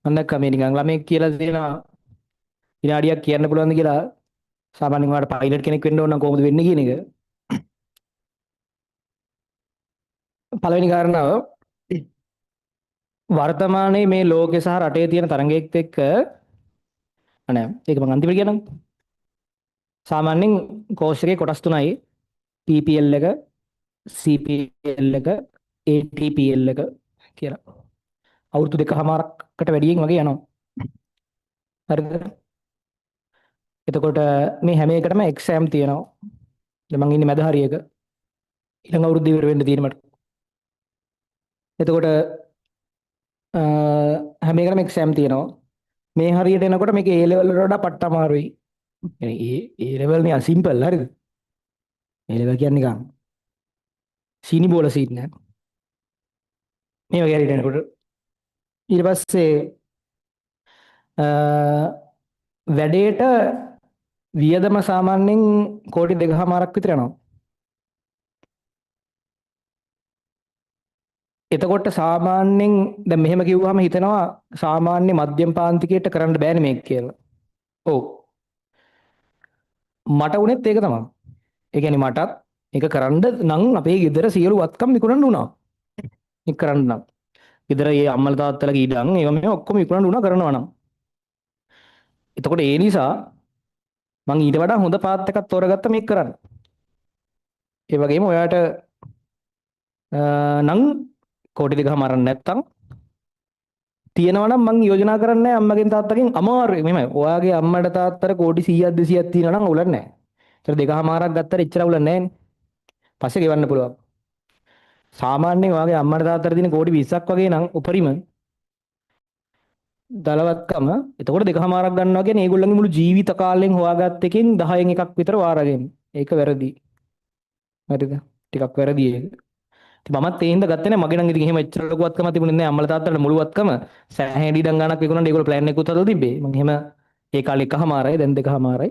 මම දැක්කා මේ නිකන් ළමයෙක් කියලා දෙනවා විනාඩියක් කියන්න පුළුවන්ද කියලා. සාමාන්‍යයෙන් ඔයාලට පයිලට් කෙනෙක් වෙන්න ඕන නම් කොහොමද වෙන්නේ කියන එක. පළවෙනි කාරණාව, වර්තමානයේ මේ ලෝකේ සහ රටේ තියෙන තරඟයත් එක්ක නෑ, ඒක මම අන්තිමට කියන්නම්. සාමාන්‍යයෙන් කෝස් එකේ කොටස් තුනයි, PPL එක, CPL එක, ATPL එක කියලා. අවුරුදු දෙකහමාරකට වැඩියෙන් වගේ යනවා. හරිද? එතකොට මේ හැම එකටම එක්සෑම් තියෙනවා. දැන් මං ඉන්නේ මැද හරියක. ඊළඟ අවුරුද්ද ඉවර වෙන්න තියෙන මට. එතකොට හැම එකටම එක්සෑම් තියෙනවා. මේ හරියට එනකොට මේක A level වලට වඩා පට්ට අමාරුයි. ඒ A level නිකන් සිම්පල්, හරිද? A level කියන්නේ නිකන් සීනි බෝල සීන් නෑ. මේ වගේ හරියට එනකොට ඊට පස්සේ වැඩේට වියදම සාමාන්‍යයෙන් කෝටි දෙකහමාරක් විතර යනවා. එතකොට සාමාන්‍යයෙන් දැන් මෙහෙම කිව්වහම හිතෙනවා සාමාන්‍ය මධ්‍යම පාන්තිකයට කරන්න බෑනේ මේක කියලා. ඔව්. මට වුණෙත් ඒක තමයි. ඒ කියන්නේ මටත් මේක කරන්න නම් අපේ ගෙදර සියලු වත්කම් විකුණන්න වුණා. මේක කරන්න නම්. ගෙදර ඒ අම්මලා තාත්තලාගේ ඉඩම් ඒවා මේ ඔක්කොම විකුණන්න වුණා කරනවා නම්. එතකොට ඒ නිසා මං ඊට වඩා හොඳ පාත් එකක් තෝරගත්ත මේක කරන්න. ඒ වගේම ඔයාට නම් කෝටි දෙකමාරක් නැත්තම් තියෙනවා නම් මං යෝජනා කරන්නේ නැහැ අම්මගෙන් තාත්තගෙන් අමාරුයි. මෙහෙමයි. ඔයාගේ අම්මට තාත්තට කෝටි 100ක් 200ක් තියෙනවා නම් අවුලක් නැහැ. ඒතර දෙකමාරක් ගත්තට එච්චර අවුලක් නැහැ නේ. පස්සේ ගෙවන්න පුළුවන්. සාමාන්‍යයෙන් ඔයාගේ අම්මට තාත්තට තියෙන කෝටි 20ක් වගේ නම් උපරිම දලවත්කම. එතකොට දෙකමාරක් ගන්නවා කියන්නේ ඒගොල්ලන්ගේ මුළු ජීවිත කාලෙන් හොයාගත්ත එකෙන් 10න් එකක් විතර වාරගෙන. ඒක වැරදි. හරිද? ටිකක් වැරදි ඒක. ඉතින් මමත් ඒ හින්දා ගත්තේ නෑ. මගේ නම් ඉතින් එහෙම එච්චර ලොකු වත්කමක් තිබුණේ නෑ. අම්මලා තාත්තලාට මුළු වත්කම සෑහෙන ඉඩම් ගාණක් විකුණන්න ඒගොල්ලෝ ප්ලෑන් එකකුත් හදලා තිබ්බේ. මං එහෙම ඒ කාලේ එකහමාරයි, දැන් දෙකහමාරයි.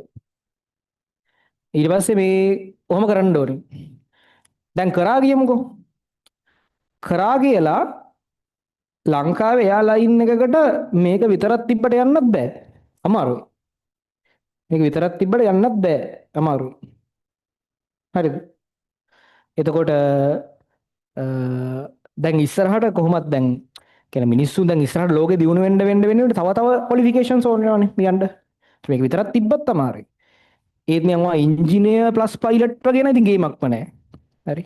ඊට පස්සේ මේ ඔහොම කරන්න ඕනේ. දැන් කරා ගියමුකෝ. කරා කියලා ලංකාවේ එයාලයින් එකකට මේක විතරක් තිබ්බට යන්නත් බෑ. අමාරුයි. මේක විතරක් තිබ්බට යන්නත් බෑ. අමාරුයි. හරිද? එතකොට දැන් ඉස්සරහට කොහොමද දැන් කියන්නේ මිනිස්සු දැන් ඉස්සරහට ලෝකෙ දියුණු වෙන්න වෙන්න වෙන්න තව තව ක්වොලිෆිකේෂන්ස් ඕන වෙනවනේ මියන්න. මේක විතරක් තිබ්බත් අමාරුයි. ඒත් නිකන් ඔයා ඉංජිනේර් ප්ලස් පයිලට් වගේ නම් ඉතින් ගේමක්ම නෑ. හරි.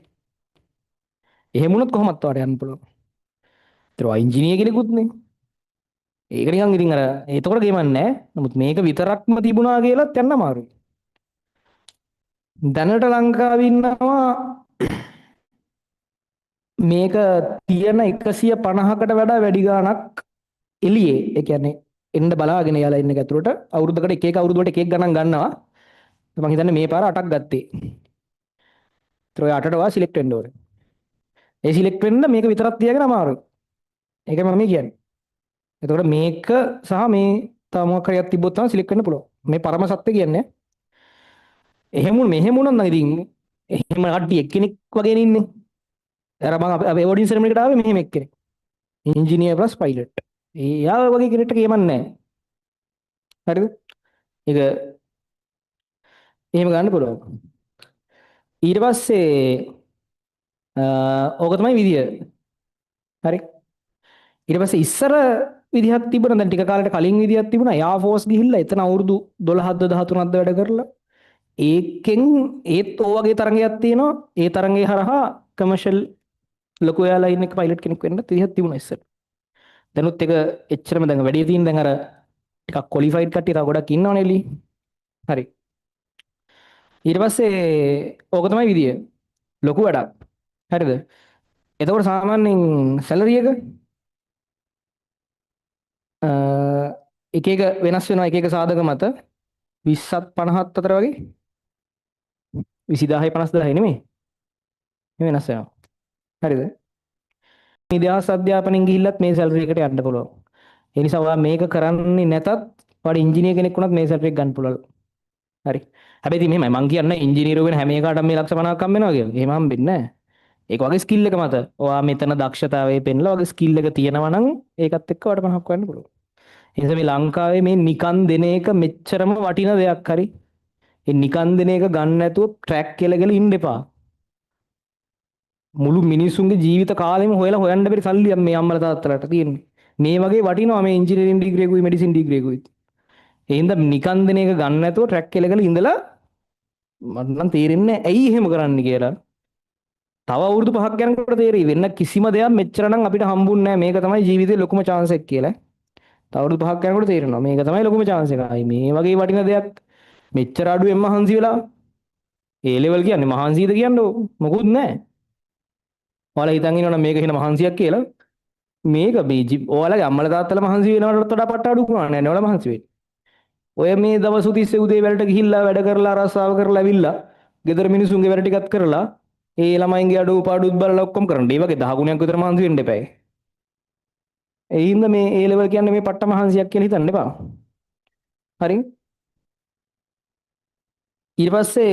එහෙම වුණොත් කොහොමත් ඔයාට යන්න පුළුවන්. ඒතර ඔයා ඉංජිනේර් කෙනෙකුත් නේ. ඒක නිකන් ඉතින් අර එතකොට ගේමක් නෑ. නමුත් මේක විතරක්ම තිබුණා කියලාත් යන්න අමාරුයි. දැනට ලංකාවේ ඉන්නවා මේක තියෙන 150කට වඩා වැඩි ගාණක් එළියේ. ඒ කියන්නේ එන්න බලාගෙන යාලා ඉන්න එක ඇතුළට අවුරුද්දකට එක එක අවුරුදු වලට එක එක ගණන් ගන්නවා. මං හිතන්නේ මේ පාර 8ක් ගත්තේ. ඒතර ඔය 8ට ඔයා සිලෙක්ට් වෙන්න ඕනේ. ඒ සිලෙක්ට් වෙන්න මේක විතරක් තියාගෙන අමාරුයි. ඒක මම මේ කියන්නේ. එතකොට මේක සහ මේ තව මොකක් හරි එකක් තිබ්බොත් තමයි සිලෙක්ට් වෙන්න පුළුවන්. මේ පරම සත්‍ය කියන්නේ. එහෙම මෙහෙම වුණොත් නම් ඉතින් එහෙම කට්ටිය එක්කෙනෙක් වගේ ඉන්නේ. අර මං අපේ ඔඩියන්ස් සෙරමනි එකට ආවේ මෙහෙම එක්කෙනෙක්. Engineer plus pilot. එයා වගේ කෙනෙක්ට කියමන් නැහැ. හරිද? ඒක එහෙම ගන්න පුළුවන්. ඊට පස්සේ ඕක තමයි විදිය. හරි. ඊට පස්සේ ඉස්සර විදිහක් තිබුණා. දැන් ටික කාලයකට කලින් විදිහක් තිබුණා. එයාර් ෆෝස් ගිහිල්ලා එතන අවුරුදු 12ක්ද 13ක්ද වැඩ කරලා ඒකෙන් ඒත් ඕ වගේ තරඟයක් තියෙනවා. ඒ තරඟය හරහා කමර්ෂල් ලොකු එයාලයින් එක පයිලට් කෙනෙක් වෙන්න විදිහක් තිබුණා ඉස්සර. දැනුත් ඒක එච්චරම දැන් වැඩි තියෙන දැන් අර ටිකක් ක්වොලිෆයිඩ් කට්ටිය තව ගොඩක් ඉන්නවනේ එළියේ. හරි. ඊට පස්සේ ඕක තමයි විදිය. ලොකු වැඩක්. හරිද? එතකොට සාමාන්‍යයෙන් සැලරි එක එක එක වෙනස් වෙනවා එක එක සාධක මත 20ත් 50ත් අතර වගේ 20000 50000 නෙමෙයි. මේ වෙනස් වෙනවා. හරිද? නිදහස් අධ්‍යාපනයෙන් ගිහිල්ලත් මේ සැලරි එකට යන්න පුළුවන්. ඒ නිසා ඔයා මේක කරන්නේ නැතත් ඔයාට ඉංජිනේර් කෙනෙක් වුණත් මේ සැලරි එක ගන්න පුළුවන්. හරි. හැබැයි ඉතින් මෙහෙමයි මං කියන්නේ ඉංජිනේරු වෙන හැම එකකටම මේ ලක්ෂ 50ක් හම්බ වෙනවා කියලා. එහෙම හම්බෙන්නේ නැහැ. ඒක වගේ ස්කිල් එක මත. ඔයා මෙතන දක්ෂතාවය පෙන්නලා වගේ ස්කිල් එක තියෙනවා නම් ඒකත් එක්ක ඔයාට 50ක් හොයන්න පුළුවන්. ඒ නිසා මේ ලංකාවේ මේ නිකන් දෙන එක මෙච්චරම වටින දෙයක් හරි. ඒ නිකන් දෙන එක ගන්න නැතුව ට්‍රැක් කියලා කියලා ඉන්න එපා. මුළු මිනිස්සුන්ගේ ජීවිත කාලෙම හොයලා හොයන්න බැරි සල්ලියක් මේ අම්මලා තාත්තලාට තියෙන්නේ. මේ වගේ වටිනවා මේ ඉංජිනේරින් ඩිග්‍රී එකකුයි මෙඩිසින් ඩිග්‍රී එකකුයි. ඒ හින්දා නිකන් දෙන එක ගන්න නැතුව ට්‍රැක් කියලා කියලා ඉඳලා මට නම් තේරෙන්නේ නැහැ ඇයි එහෙම කරන්න කියලා. තව අවුරුදු 5ක් යනකොට තේරෙයි වෙන කිසිම දෙයක් මෙච්චර නම් අපිට හම්බුන්නේ නැහැ, මේක තමයි ජීවිතේ ලොකුම චාන්ස් එක කියලා. තව අවුරුදු 5ක් යනකොට තේරෙනවා මේක තමයි ලොකුම චාන්ස් එක. අයි මේ වගේ වටින දෙයක් මෙච්චර අඩුවෙන් මහන්සි වෙලා ඒ ලෙවල් කියන්නේ මහන්සියද කියන්නේ මොකුත් නැහැ. ඔයාලා හිතන් ඉන්නවනම් මේක හින මහන්සියක් කියලා. මේක මේ ඔයාලගේ අම්මලා තාත්තලා මහන්සි වෙනවටත් වඩා පට්ට අඩු ප්‍රමාණයක් නෑ ඔයාලා මහන්සි වෙන්නේ. ඔය මේ දවස් තිස්සේ උදේ වැඩට ගිහිල්ලා වැඩ කරලා රස්සාව කරලා ඇවිල්ලා ගෙදර මිනිසුන්ගේ වැඩ ටිකත් කරලා ඒ ළමයින්ගේ අඩු පාඩුත් බලලා ඔක්කොම කරන්න. ඒ වගේ 10 ගුණයක් විතර මහන්සි වෙන්න එපායි. ඒ හින්දා මේ ඒ ලෙවල් කියන්නේ මේ පට්ට මහන්සියක් කියලා හිතන්න එපා. හරි? ඊට පස්සේ